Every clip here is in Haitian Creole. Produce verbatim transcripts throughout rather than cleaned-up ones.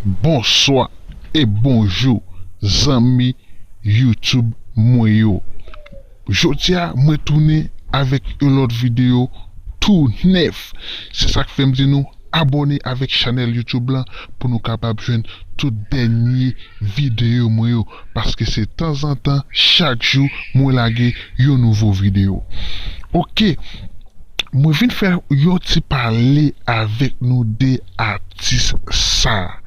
Bonswa e bonjou, zanmi YouTube mwen yo. Jodi a, mwen tounen avèk yon lòt videyo tou nèf. Se sa k fè m di nou abòne avèk chanèl YouTube lan pou nou kapab jwenn tout dènye videyo mwen yo. Paske se tanzantan, chak jou, mwen lage yon nouvo videyo. Oke, mwen vin fè yon ti pale avèk nou de atis sa a.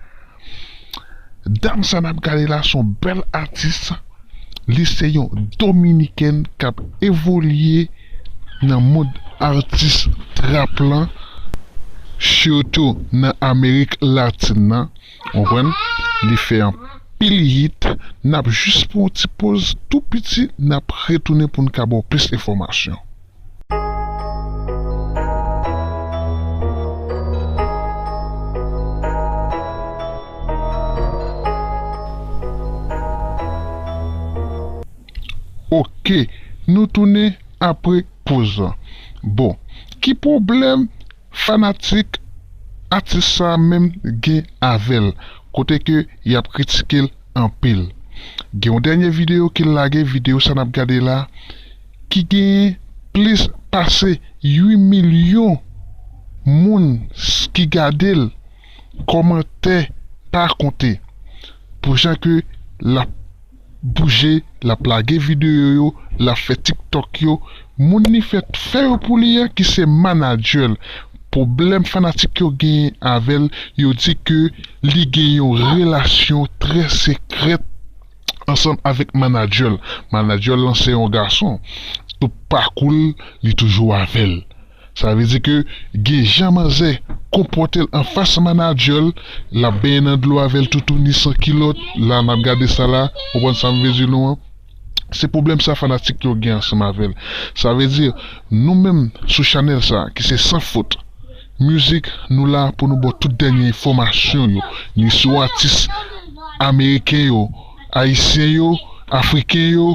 Dam sa n ap gade la se yon bèl atis. Li se yon dominikèn k ap evolye nan mond atis trap lan, sitou nan Amerik Latin nan. Ou konprann? Li fè anpil hit. N ap jis pran yon ti poz tou piti, n ap retounen pou n ka ba w plis enfòmasyon. Oke, nou tounen apre poz lan. Bon, ki pwoblèm fanatik atis sa a menm gen avè l, kote ke y ap kritike l anpil? Gen yon dènye videyo ke l lage, videyo sa n ap gade la, ki genyen plis pase uit milyon moun s-, ki gade l, kòmantè pa konte. Pou jan ke l ap bouje, l ap lage videyo yo, l ap fè TikTok yo, moun li fè, fè yo pou li an, ki se manadjè l. Pwoblèm fanatik yo genyen avè l, yo di ke li gen yon relasyon trè sekrèt ansanm avèk manadjè l. Manadjè l lan se yon gason. Tout pakou l, li toujou avè l. Sa vle di ke gen jan manzè konpòte l anfas manadjè l, l ap benyen nan dlo avè l toutouni san kilòt, la n ap gade sa la, ou konprann sa m vle di nou an? Se pwoblèm sa fanatik yo gen ansanm avè l. Sa vle di, nou menm sou chanèl sa, ki se Sans Faute Music, nou la pou nou ba w tout dènye enfòmasyon yo, ni sou atis ameriken yo, ayisyen yo, afriken yo,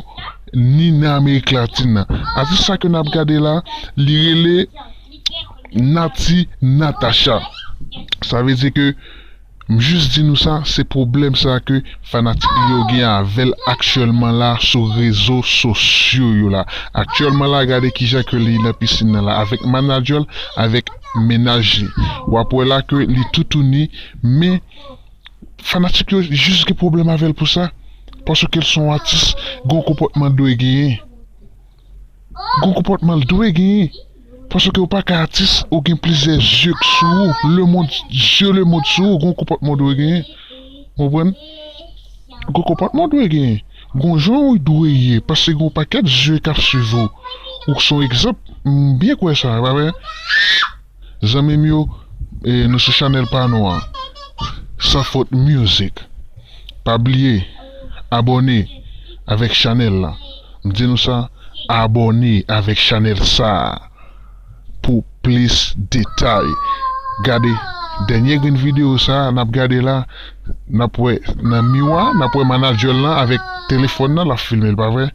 ni nan Amerik Latin nan. Atis sa ke n ap gade la, li rele Naty Natasha. Sa vle di ke m jis di nou sa, se pwoblèm sa ke fanatik li yo gen avè l aktyèlman la sou rezo sosyo yo la. Aktyèlman la, gade kijan ke li nan pisin nan la, avèk manadjè l, avèk mennaj li. W ap wè la ke li toutouni, men fanatik yo jis gen pwoblèm avè l pou sa. Paske l se yon atis, gen yon konpòtman l dwe genyen. Gen yon konpòtman l dwe genyen. Paske ou pa ka atis, ou gen plizyè zye k sou ou, lemonn, zye lemonn sou ou, gen yon konpòtman w dwe genyen. Ou konprann? Gen yon konpòtman w dwe genyen. Gen yon jan w dwe ye, paske gen yon pakèt zye k ap swiv ou. Ou se yon egzanp, m byen kwè sa, pa vre? Zanmi m yo, e, nou sou chanèl pa nou an, Sans Faute Music. Pa bliye abòne avèk chanèl la. M di nou sa, abòne avèk chanèl sa a pou plis detay. Gade dènye grenn videyo sa a n ap gade la, n ap wè nan miwa, n ap wè manadjè l lan avèk telefòn nan, l ap filme l, pa vre?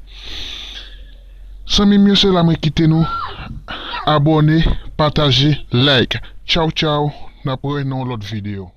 Zanmi m yo, se la mwen kite nou. Abòne, pataje, like. Tchaw, tchaw. N ap wè nan yon lòt videyo.